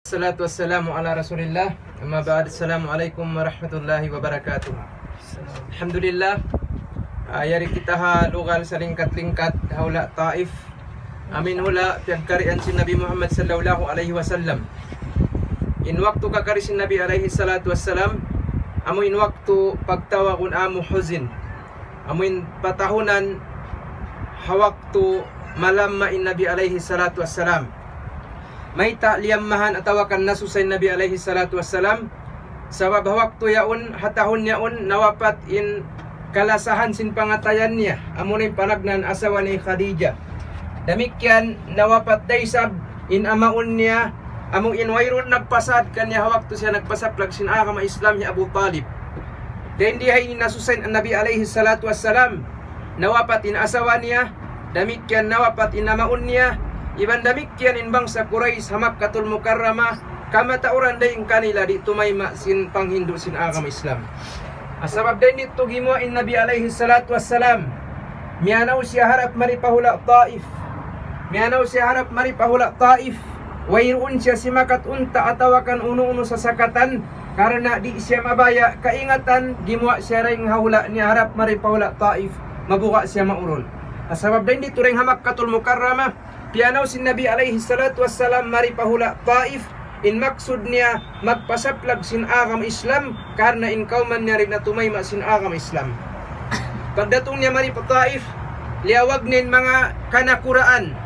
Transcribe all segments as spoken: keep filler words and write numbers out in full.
Salatu wassalamu ala rasulillah. Amma ba'd, assalamu alaykum warahmatullahi wabarakatuh. Alhamdulillah. Ah, yari kita ha lugal salingkat-lingkat ha hula' Taif. Amu in hula' piyagkarian sin Nabi Muhammad sallallahu alayhi wasallam. In waktu kakari sin Nabi alayhi salatu wassalam, amu in waktu pagtawagun amu huzin. Amu in patahunan ha waktu malamma in Nabi alayhi salatu wassalam. Mayta' liyammahan atawa kan nasusa in Nabi alayhi salatu wassalam? Sabab ha waktu yaun, ha tahun yaun, nawapat in kalasahan sin pangatayan niya, amu na in panagnaan asawa niya Khadijah. Damikkiyan nawapat da isab in amaun niya, amu in wayruun nagpasad kaniya ha waktu siya nagpasaplag sin agama Islam hi Abu Talib. Dayn di ha ini nasusa in Nabi alayhi salatu wassalam, nawapat in asawa niya, damikkiyan nawapat in amaun niya, iban damikkiyan in bangsa Quraysh ha Makkatul Mukarramah, kamatauran dayn kanila di' tumayma' sin panghindu' sin agama Islam. Sabab dayn didtu gimuwa' in Nabi alayhi salatu wassalam, miyanaw siya harap mari pa hula' Taif. Miyanaw siya harap mari pa hula' Taif. Wayruun siya simakat unta' atawa kan unu-unu sasakatan, karna' di' siya mabaya' kaingatan, gimuwa' siya dayn ha hula' niya harap mari pa hula' Taif, mabuga' siya maurul. Sabab dayn didtu dayn ha Makkatul Mukarramah, piyanaw sin Nabi alayhi salatu wassalam mari pa hula' Taif, in maksud niya magpasaplag sin agama Islam, karna' in kawman niya di' na tumayma' sin agama Islam. Pagdatung niya mari pa Taif, liyawag niya in manga kanakuraan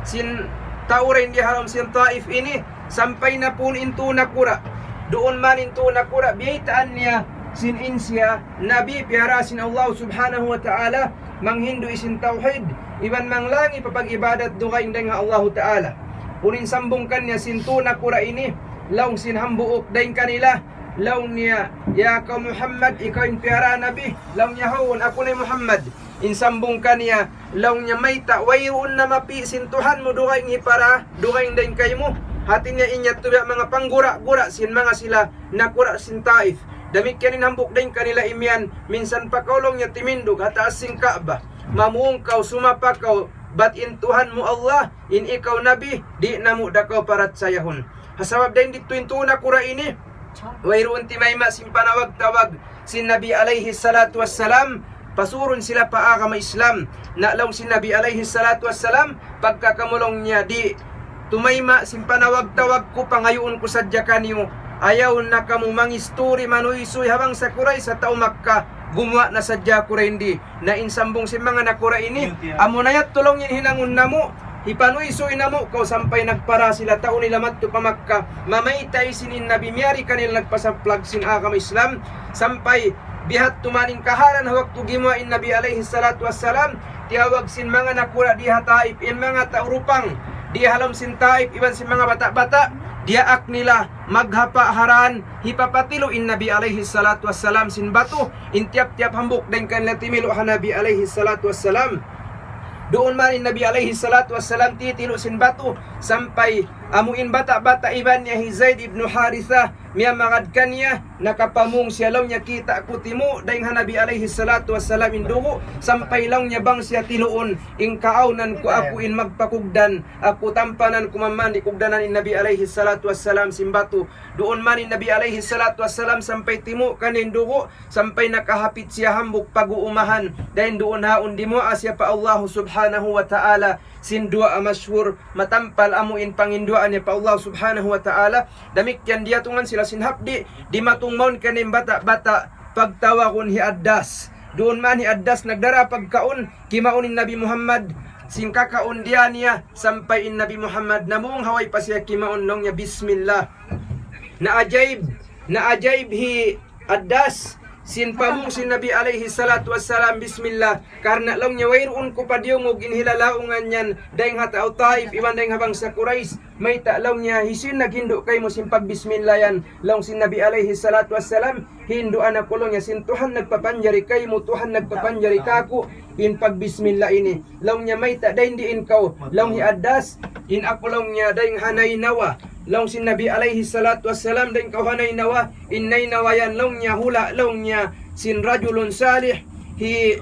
sin tau dayn di ha lawm sin Taif ini, sampay na pun in tū nakura'. Duun man in tū nakura', biyaytaan niya sin in siya Nabi piyara sin Allah subhanahu wa ta'ala, manghindu' sin tawhid, iban manglangi pa pag-ibadat dugaing dayn ha Allahu ta'ala. Unu in sambung kaniya sin tū nakura' ini? Laung sin hambuuk dayn kanila, laung niya, "Ya kaw Muhammad, ikaw in piyara Nabi?" Laung niya, "Huun, aku na hi Muhammad." In sambung kaniya, laung niya, "Mayta' wayruun na mapi' sin Tuhan mu dugaing hipara, dugaing dayn kaymu?" Hati niya in yadtu biya' manga panggura-gura sin manga sila nakura' sin Taif. Damikkiyan in hambuuk dayn kanila imiyan, "Minsan pa kaw," laung niya, "timindug ha taas sin Ka'bah, mamung kaw, sumapa kaw, bat in Tuhan mu Allah, in ikaw Nabi, di' namu' da kaw parachayahun." Ha sabab dayn didtu in tū nakura' ini, wayruun timayma' sin panawag-tawag sin Nabi alayhi salatu wassalam, pasurun sila pa agama Islam. Na laung sin Nabi alayhi salatu wassalam, "Pagka kamu," laung niya, "di' tumayma' sin panawag-tawag ku, pangayuun ku sadja kaniyu, ayaw na kamu mangisturi, manuysuy ha bangsa Quraysh, ha tau Makkah, gumuwa' na sadja aku dayn di." Na in sambung sin manga nakura' ini, "Amu na yadtu," laung niya, "in hinangun namu', hipanuysuy namu' kaw sampay nagpara sila tau nila madtu pa Makkah, mamayta' sin in Nabi miyari kanila nagpasaplag sin agama Islam." Sampay bihadtu man in kahalan ha waktu gimuwa' in Nabi alayhi salatu wassalam, tiyawag sin manga nakura' di ha Taif, in manga tau rupang di ha lawm sin Taif, iban sin manga bata'-bata', diyaak nila maghapa' ha dan, hipapatilu' in Nabi alayhi salatu wassalam sin batu, in tiyap-tiyap hambuuk dayn kanila timilu' ha Nabi alayhi salatu wassalam. Duun man in Nabi alayhi salatu wassalam titilu' sin batu, sampay amu in bata'-bata' iban niya hi Zaid ibn Haritha, miyamagad kaniya, nakapamung siya, laung niya, "Kita' ku timu' dayn ha Nabi alayhi salatu wassalam in dugu', sampay," laung niya, "bang siya tiluun, in kaawnan ku aku in magpakugdan, aku tampanan ku mamandi kugdanan in Nabi alayhi salatu wassalam sin batu." Duun man in Nabi alayhi salatu wassalam sampay timu' kaniya in dugu', sampay nakahapit siya hambuuk paguumahan. Dayn duun haun dimuwaa siya pa Allahu subhanahu wa ta'ala sin duwaa mashhur, matampal amu in panginduwaa niya pa Allah subhanahu wa ta'ala. Damikkiyan diyatungan sila sin hapdi', dimatung mawn kaniya in bata'-bata' pagtawagun hi Addas. Duun man hi Addas nagdara pagkaun, kimaun in Nabi Muhammad, sin kakaun diya niya, sampay in Nabi Muhammad namung ha way pa siya kimaun, laung niya, "Bismillah." Naajaib, naajaib hi Addas sin pamung sin Nabi alayhi salatu wassalam, "Bismillah, karna'," laung niya, "wayruun ku pa diyungug in hilalaungan yan dayn ha tau Taif iban dayn ha bangsa Quraysh. Mayta'," laung niya, "hisiyu in naghindu' kaymu sin pagbismillah yan?" Laung sin Nabi alayhi salatu wassalam, "Hinduan aku," laung niya, "sin Tuhan nagpapanjari kaymu, Tuhan nagpapanjari kāku' in pagbismillah ini." Laung niya, "Mayta' dayn diin kaw?" Laung hi Addas, "In aku," laung niya, "dayn ha Nainawa." Laung sin Nabi alayhi salatu wassalam, "Dayn kaw ha Nainawa?" "In Nainawa yan," laung niya, "hula'," laung niya, "sin rajulun salih, hi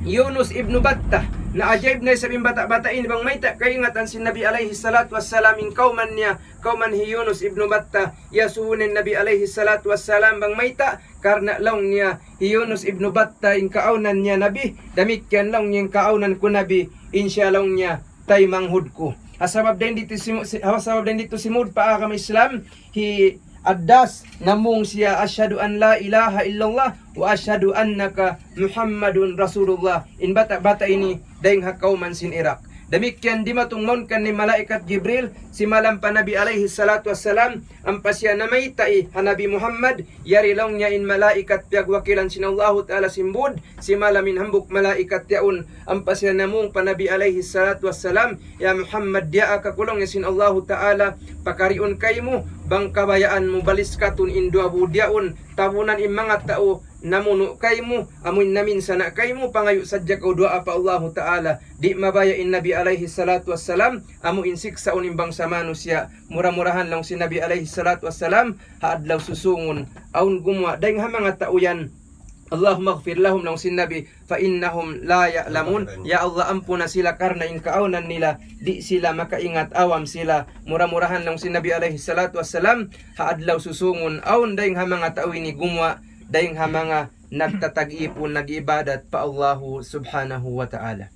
Yunus ibnu Battah." Naajaib na isab in bata'-bata' ini bang mayta' kaingatan sin Nabi alayhi salatu wassalam in kawman niya kawman hi Yunus ibnu Matta, iyasubu in Nabi alayhi salatu wassalam bang mayta', karna' laung niya hi Yunus ibnu Matta in kaawnan niya Nabi, damikkiyan laung niya in kaawnan ku Nabi, in siya laung niya taymanghud ku. Ha sabab dayn didtu simu-, si-, ha sabab dayn didtu simud pa agama Islam, hi Addas, namung siya, "Ashhadu an la ilaha illallah wa ashhadu annaka Muhammadun Rasulullah." In bata'-bata' ini, dayng ha kawman sin Iraq. Damikkiyan dimatung mawn kaniya malaikat Jibril, simalam pa Nabi alayhi salatu wassalam, ampa siya namayta' ha Nabi Muhammad, yari laung niya in malaikat piyagwakilan sin Allahu Ta'ala sin būd, simalam in hambuuk malaikat yaun, ampa siya namung pa Nabi alayhi salatu wassalam, "Ya Muhammad, diyaak aku laung niya sin Allahu Ta'ala, pakariun kaymu, bang kabayaan mu baliskatun in duwa būd yaun, tabunan in manga tau namunu' kaymu, amu in naminsana' kaymu, pangayu' sadja kaw duwaa pa Allahu Ta'ala." Di' mabaya' in Nabi alayhi salatu wassalam, amu in siksaun in bangsa manusiya', mura-murahan laung sin Nabi alayhi salatu wassalam, ha adlaw susūngun, awn gumuwa' dayng ha manga tau yan, "Allahumma ighfir lahum," laung sin Nabi, "fa innahum la ya'lamun." Ya Allah, ampuna sila karna' in kaawnan nila, di' sila makaingat, awam sila. Mura-murahan laung sin Nabi alayhi salatu wassalam, ha adlaw susūngun, awn dayng ha manga tau ini gumuwa', dayng ha manga nagtatag-ipun, nag-iibadat pa Allahu subhanahu wa ta'ala.